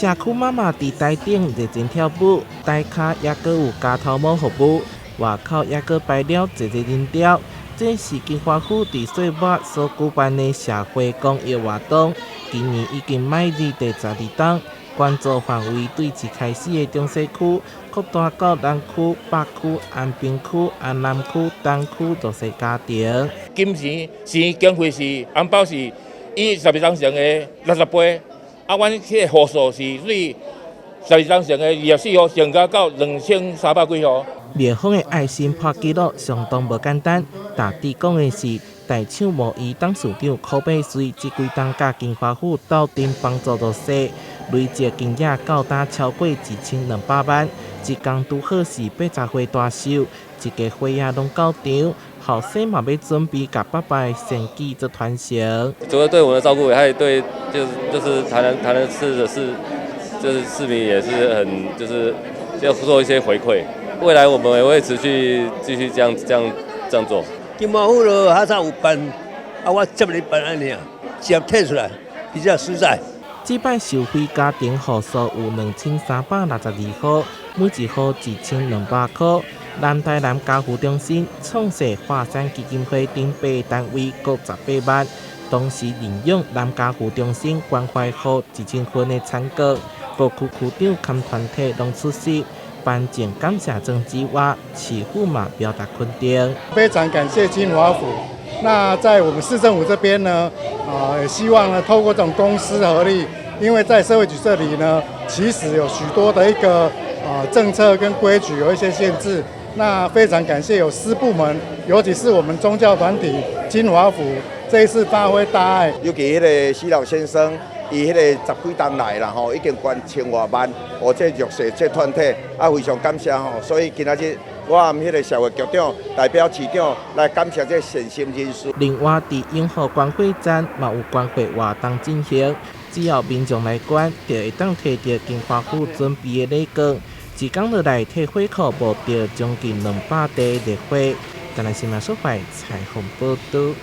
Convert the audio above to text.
社區媽媽佇台頂熱情跳舞，台跤猶閣有加頭毛服務，外口猶閣排了濟濟人潮。這是金華府佇歲末所舉辦的社會公益活動，今年已經邁入第12冬。關注範圍對一開始的中西區，擴大到南區、北區、安平區、安南區、東區弱勢家庭。金錢是經費是紅包是以十二冬成的60倍，啊，阮彼個戶數是對十二冬成的24戶增加到2300幾戶。廟方的愛心破紀錄相當無簡單，大致講的是大廠無疑董事長柯百瑞這幾冬佮金華府鬥陣幫助弱勢，累積金額到達超過1200萬，一工拄好是80歲大壽，一家伙仔攏到場，後生嘛欲準備共爸爸的善舉做傳承。除了對我們的照顧，還對就是台南市的市，就是市民也是很就是要做一些回饋。未來我們也會持續繼續這樣做。金華府咯，較早有辦，啊，我接來辦按呢，直接提出來比較實在。這擺受惠家庭戶數有2362戶，每一戶1200箍。南台南家扶中心、創世華山基金會等八个單位各18萬，同時認養南家扶中心關懷戶1000份的餐具，各區區長兼團體攏出席。頒贈感謝狀之外，市府嘛表達肯定。非常感謝金華府。那在我們市政府這邊呢，啊，也希望呢透過這種公私合力，因為在社會局這裡呢，其實有許多的一個啊政策跟規矩有一些限制。那非常感謝有私部門，尤其是我們宗教團體金華府，這一次發揮大愛。尤其彼個徐老先生，伊彼個十幾冬來啦吼，已經捐千外萬，予這弱勢這團體，啊非常感謝吼。所以今仔日我和彼個社會局長代表市長來感謝這善心人士。另外，佇永和關懷站嘛有關懷活動進行，只要民眾來捐，就會當提著金華府準備的禮券，一工落來提火庫募著將近200袋熱火。台南新聞所採訪報導。